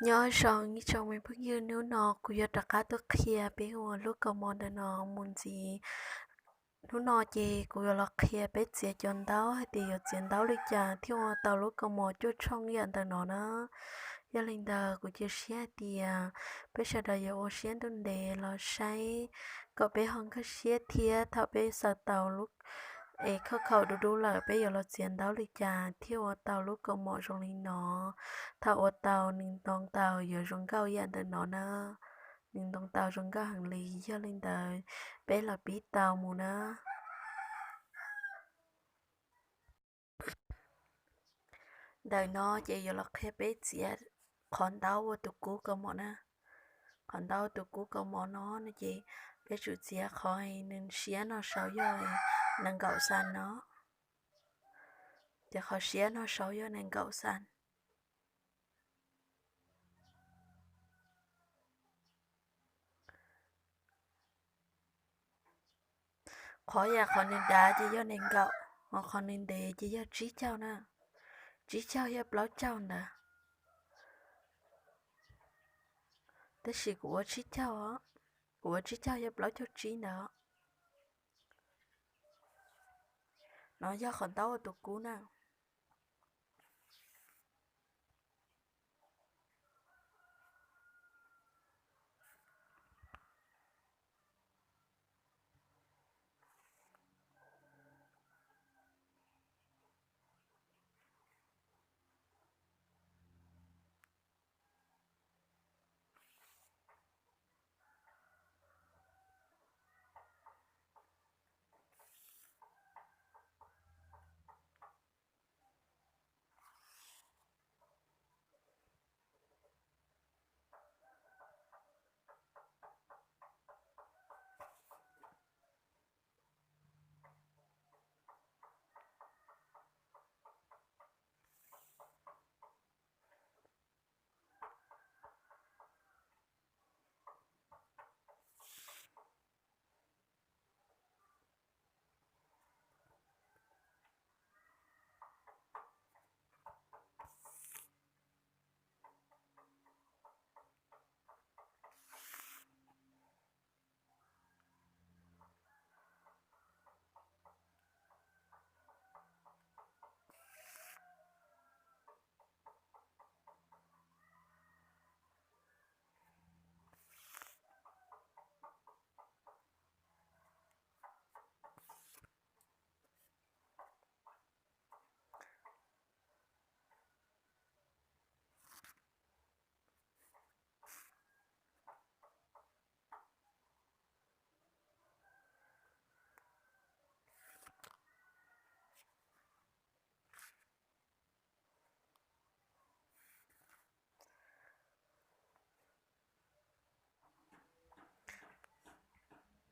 Nyob zoo ib tsoom me phooj ywg, hnub no kuv yuav rov qab tuaj qhia peb ua lub kaus mom ntawm no mus ntxiv. Hnub no ces kuv yuav los qhia peb txiav cov ntaub hais tias yuav txiav ntaub li cas thiaj ua tau lub kaus mom cuaj tshooj yam ntawm no na. Yog li ntawd kuv cia siab hais tias peb sawv daws yuav ua siab ntuj ntev los saib kom peb ho nkag siab thiab thaum peb xaws tau lub es khauj khaum du du lawm peb yuav los txiav ntaub li cas thiaj ua tau lub kaus mom zoo li no. Thaum ua tau nws ntoo taus yuav zoo nkauj yam ntawm no na. Nws ntoo taus zoo nkauj heev li, yog li ntawd peb los pib tau mus na. Ntawm no ces yuav los qhia peb txiav qhov ntaub ua tus kub kaus mom na. Qhov ntaub ua tus kub kaus mom no no ces peb tsum txiav qhov nws siab no saud yog nees nkaum xas no. Ces qhov siab no saud yog nees nkaum xas. Qhov yam qhov nws dav ces yog nees nkaum, ho qhov nws ntev ces yog tsib caug na. Tsib caug yog plaub caug ntawd. Tab sis kuv ua tsib caug os, kuv ua tsib caug yog plaub caug tsib ntawd. No yog qhov ntaub ua tus kub na.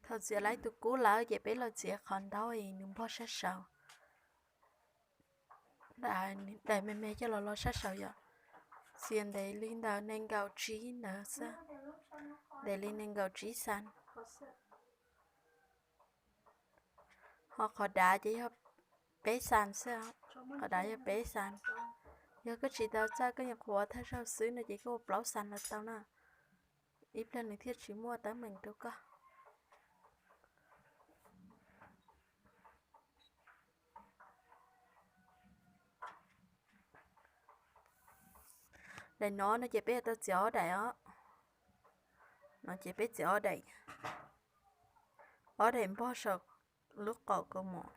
Thaum txiav lawm tus kub lawm ces peb los txiav qhov ntaub es nws npog sab saud. Daim me me coj los lo sab saud yom. Txiav ntev li ntawm nees nkaum tsib ntawd xwb, ntev li nees nkaum tsib xas. Ho qhov dav ces yog peb xas xwb, qhov dav yog peb xas. Yog koj tsis tau txawj, koj nyuam qhuav thawj zaug xwb no ces koj ua plaub xas los tau na, ib pliag nws thiaj tsis muaj teeb meem rau koj. Daim no no ces peb yuav tau txiav ob daim os. No ces peb txiav ob daim, ob daim npog saum lub qaum kaus mom.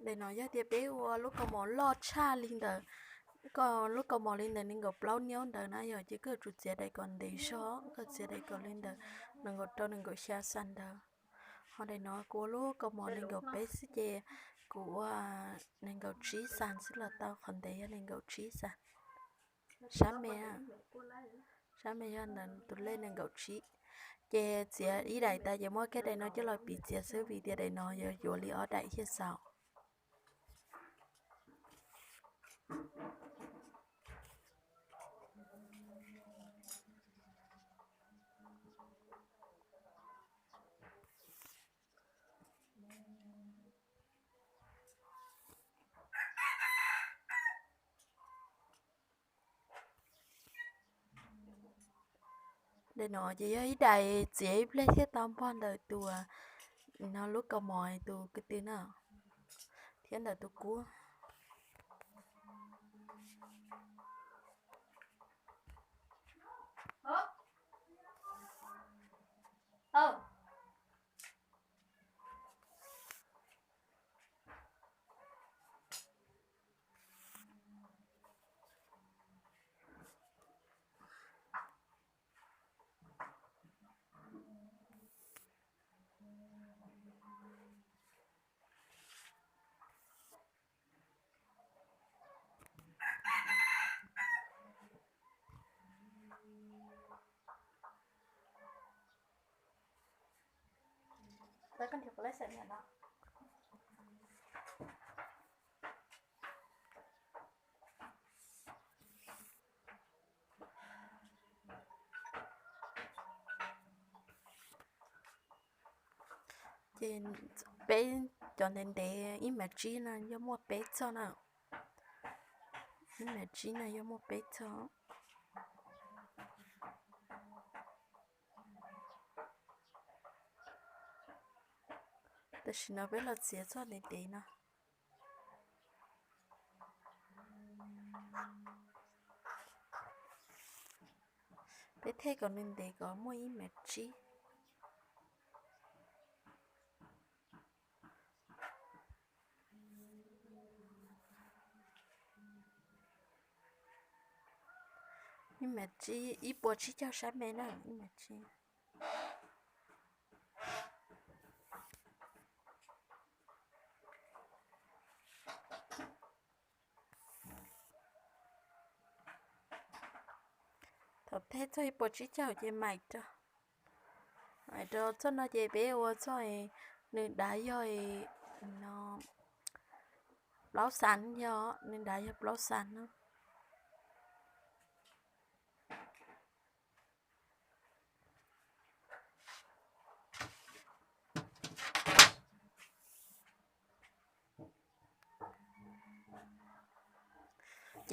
Daim no yog tias peb ua lub kaus mom loj tshaj li ntawd, koj lub kaus mom li ntawd nees nkaum plaub niab ntawd na yog ces koj yuav tsum txiav daim kom ntev zog, koj txiav daim kom li ntawd nees nkaum rau nees nkaum xya xas ntawd. Ho daim no kuv ua lub kaus mom nees nkaum peb xwb ces kuv ua nees nkaum tsib xas xwb los tau, qhov ntev yog nees nkaum tsib xas. Sab me, sab me yog ntawm tus lej nees nkaum tsib. Ces txiav ib daim tas ces muab kiag daim no coj los piv txiav xwb vim tias daim no yuav yuav li ob daim thiaj xaus. Daim no ces yog ib daim txiav ib pliag thiaj tau npog ntawm tus, no lub kaus mom tus ko tw na, thiab ntawm tus kub. Ces peb cov ntev ntev ib mev tsib no yog muaj peb txog na. Ib mev tsib no yog muaj peb txog. Tam sim no peb los txiav txog ntev ntev no. Peb thej kom nws ntev kom muaj ib mev tsib. Ib mev tsib, ib puas tsib caug sab me na, ib mev tsib. Thaum thej txog ib puas tsib caug ces maim rau, maim rau txoj no ces peb ua txoj, nws dav yog no plaub xas, yog nws dav yog plaub xas no.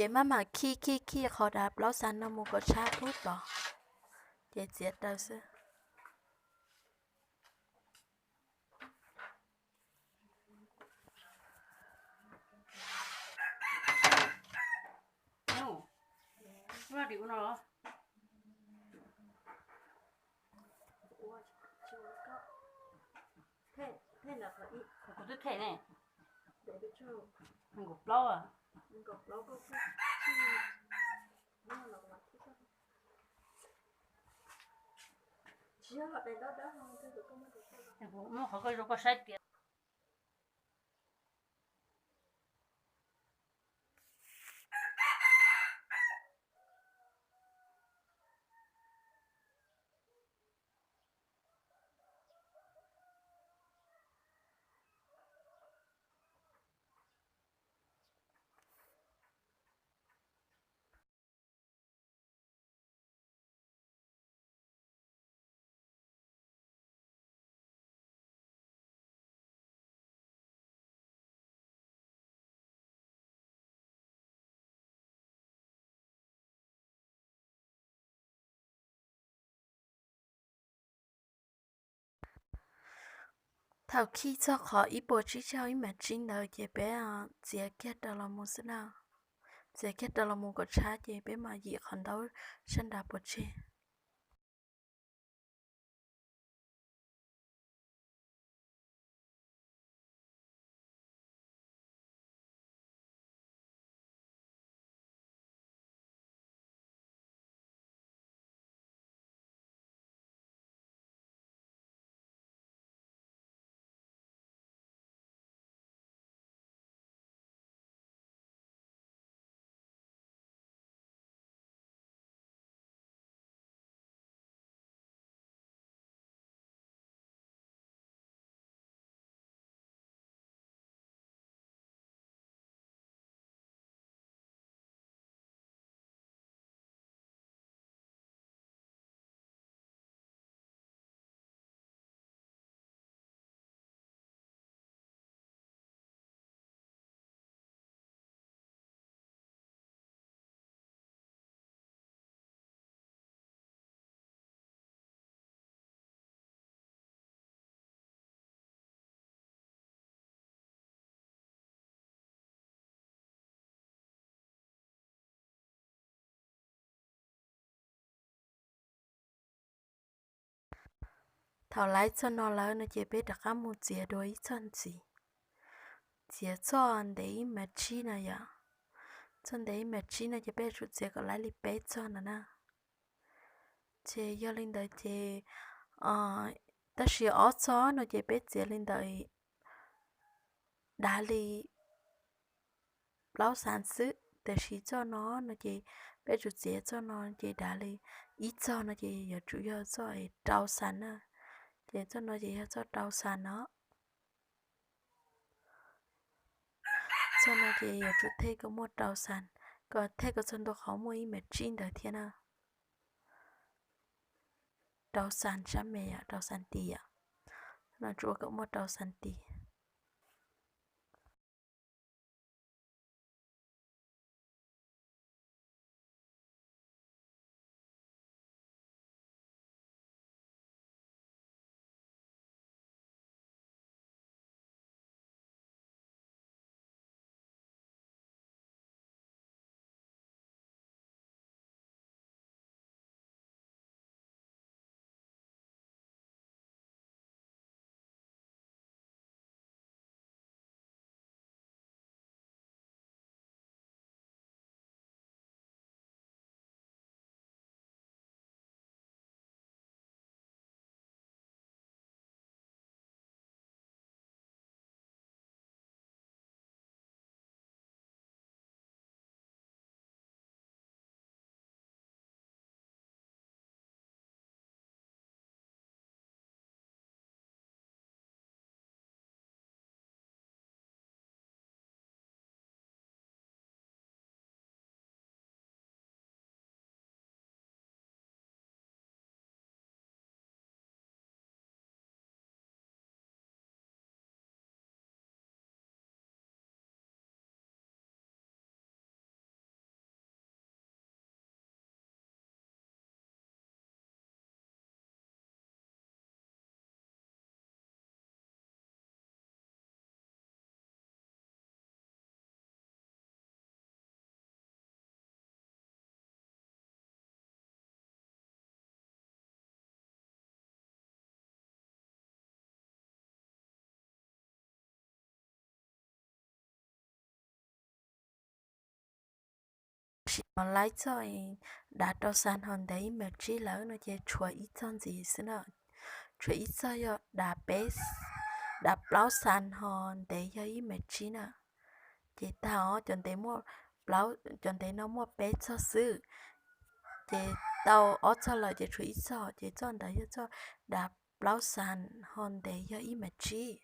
Ces maj mam khij khij khij qhov dav plaub xas no mus kom tshab pub tod, ces txiav raws xwb. Kuv twb them ne. Nkaum plaub. Muab qhov koj zoo koj saib tias. Thaum khij txog qhov ib puas tsib caug ib mev tsib ntawd ces peb txiav kiag rau los mus xwb na. Txiav kiag rau los mus kom tshab ces peb mam yim qhov ntaub sab nrad pov tseg. Thaum laib txog no lawm no ces peb rov qab mus txiav dua ib txoj ntxiv. Txiav txoj ntev ib mev tsib no yom. Txoj ntev ib mev tsib no ces peb yuav tsum txiav kom laib li peb txoj no na. Ces yog li ntawd ces, tab sis ob txoj no ces peb txiav li ntawd dav li plaub xas xwb, tiam sis txoj no no ces peb yuav tsum txiav txoj no ces dav li ib txoj no ces yuav tsum yog txoj rau xas na. Ces txoj no ces yog txoj rau xas no. Txoj no ces yuav tsum thej kom muaj rau xas, kom thej kom txog ntua qhov muaj ib mev tsib ntawd thiab na. Rau xas sab me yom, rau xas tis yom. Txoj no tsum ua kom muaj rau xas tis. Sim no laib txoj dav rau xas ho ntev ib mev tsib lawm no ces tshuav ib txoj ntxiv xwb na. Tshuav ib txoj yog dav peb, dav plaub xas ho ntev yog ib mev tsib na. Ces tag os, cov ntev no muaj peb txoj xwb. Ces tau ob txoj lawm ces tshuav ib txoj, ces txoj ntawd yog txoj dav plaub xas ho ntev yog ib mev tsib.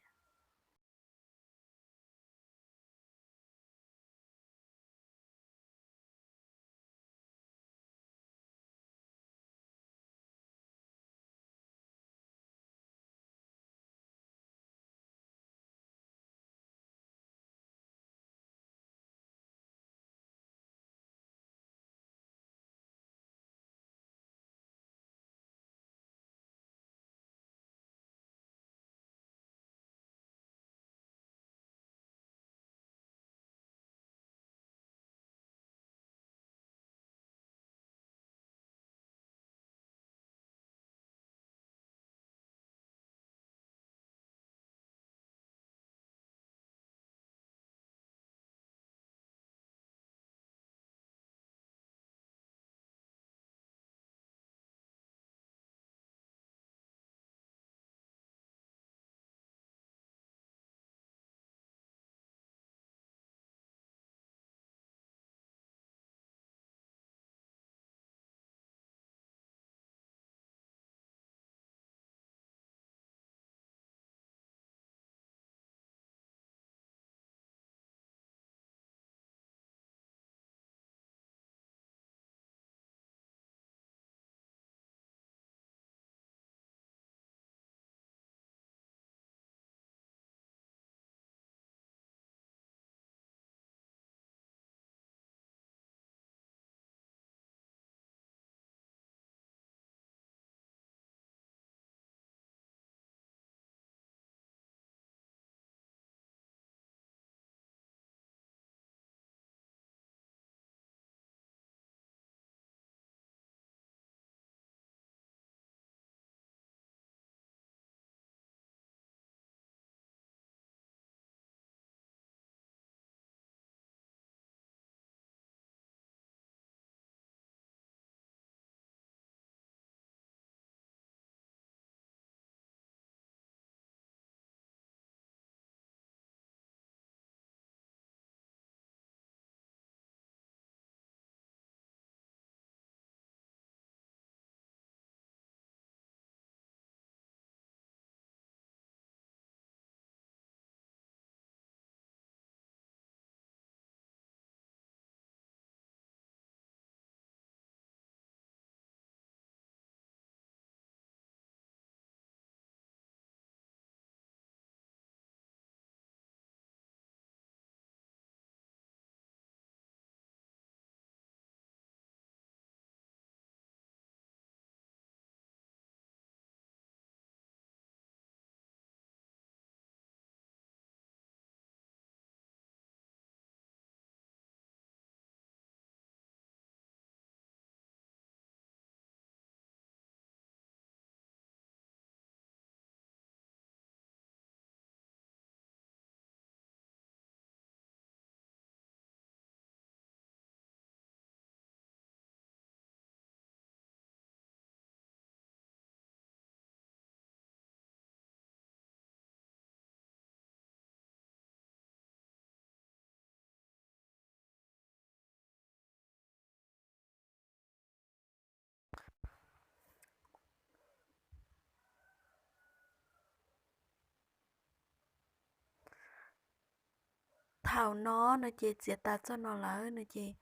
Thaum no no ces txiav tas txoj no lawm no ces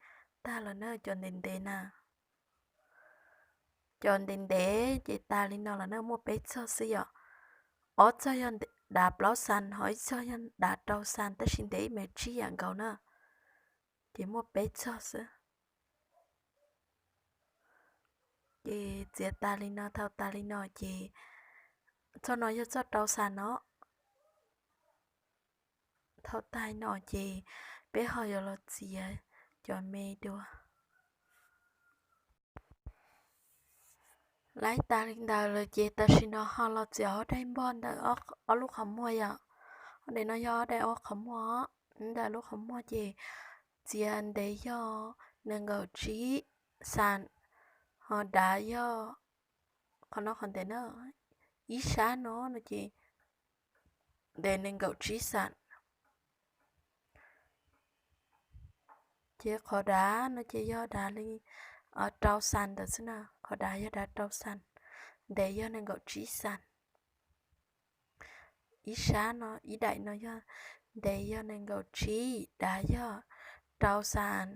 tag lawm na cov ntev ntev na. Cov ntev ntev ces tas li no lawm na, muaj peb txog xwb yom. Ob txog yog dav plaub xas, ho ib txog yog dav rau xas, tab sis ntev ib me tsib yam nkaus na. Ces muaj peb txog xwb. Ces txiav tas li no, thaum tas li no ces txoj no yog txoj rau xas no. Thaum tag no ces peb ho yuav los txiav cov me dua. Laib tas li ntawd lawm ces tam sim no ho los txiav ob daim npog ntawm ob lub qhov muag yom. Ob daim no yog ob daim ob qhov muag, ntawm lub qhov muag ces txiav ntev yog nees nkaum tsib xas, ho dav yog qhov no qhov ntev na, ib sab no no ces ntev nees nkaum tsib xas. Ces qhov dav no ces yog dav li rau xas ntawd xwb na, qhov dav yog dav rau xas, ntev yog nees nkaum tsib xas. Ib sab no, ib daim no yog ntev yog nees nkaum tsib, dav yog rau xas.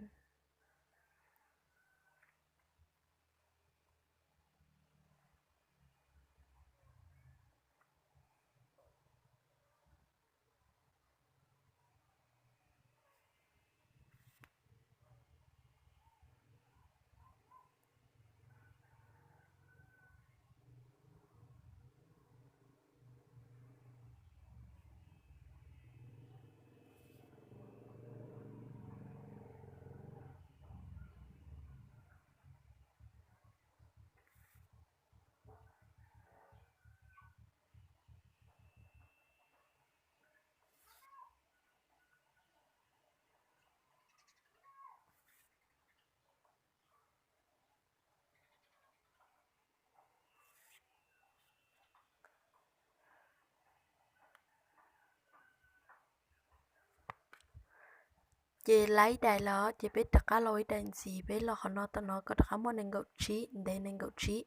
Ces laib ib daim los ces peb rov qab los ib daim ntxiv, peb los qhov no tau no kom rov qab muaj nees nkaum tsib, ntev nees nkaum tsib.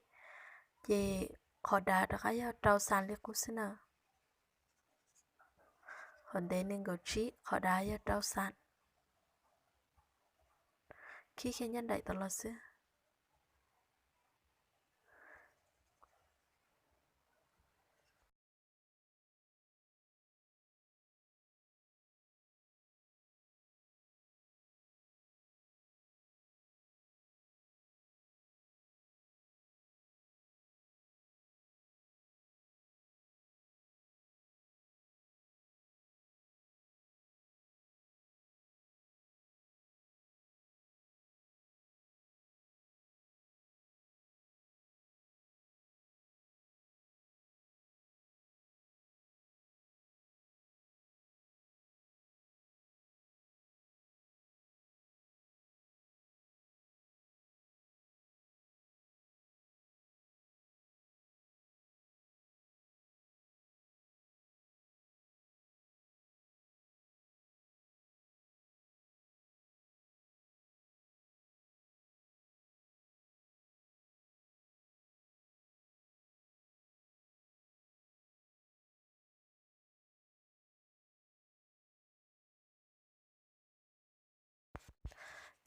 Ces qhov dav rov qab yog rau xas li qub xwb na. Qhov ntev nees nkaum tsib, qhov dav yog rau xas. Khib khiab nyob daim tau los xwb.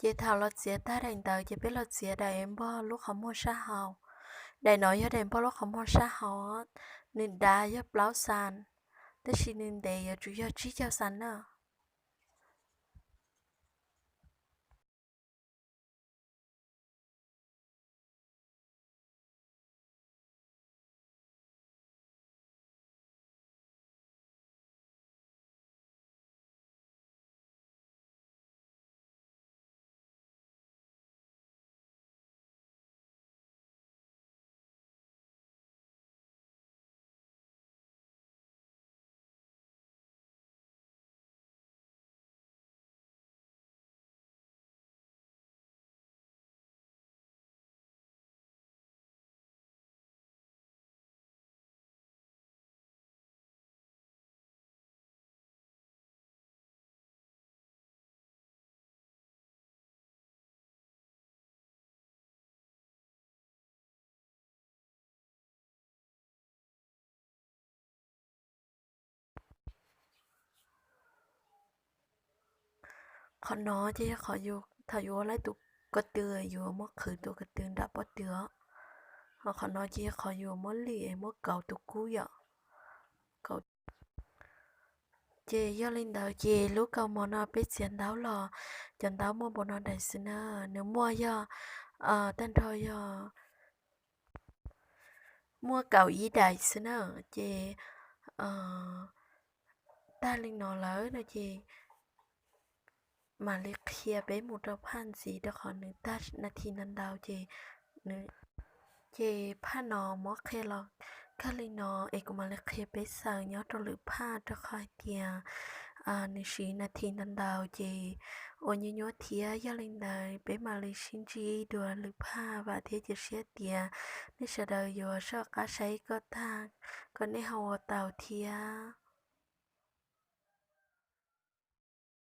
Ces thaum los txiav tag daim ntawd ces peb los txiav daim npog lub qhov muag sab hauv. Daim no yog daim npog lub qhov muag sab hauv, nws dav yog plaub xas, tab sis nws ntev yuav tsum yog tsib caug xas na. Qhov no ces yog qhov yus thaum yus ua laib tus ko tw, yus muab qhwv tus ko tw nram pob tw os. Ho qhov no ces yog qhov yus muab lwj es muab kauv tus kub yom. Ces yog li ntawd ces lub kaus mom no peb txiav ntaub los, cov ntaub muaj npaum no daim xwb na. Nws muaj yog, tag nrho yog muaj kaum ib daim xwb na. Ces tag li no lawm no ces mam li qhia peb mus rau phaj ntxiv, rau qhov nws tag nas this ntau ntau ces, ces phaj no muab qhia los kawg li no es kuv mam li qhia peb xaws nyob rau lwm phaj, rau qhov hais tias nws siv nas this ntau ntau ces ua nyuaj nyuaj thiab. Yog li ntawd peb mam li sib ntsib dua lwm phaj, vam thiab cia siab tias nej sawv daws yuav soj qab saib kom tag, kom nej ho ua tau thiab.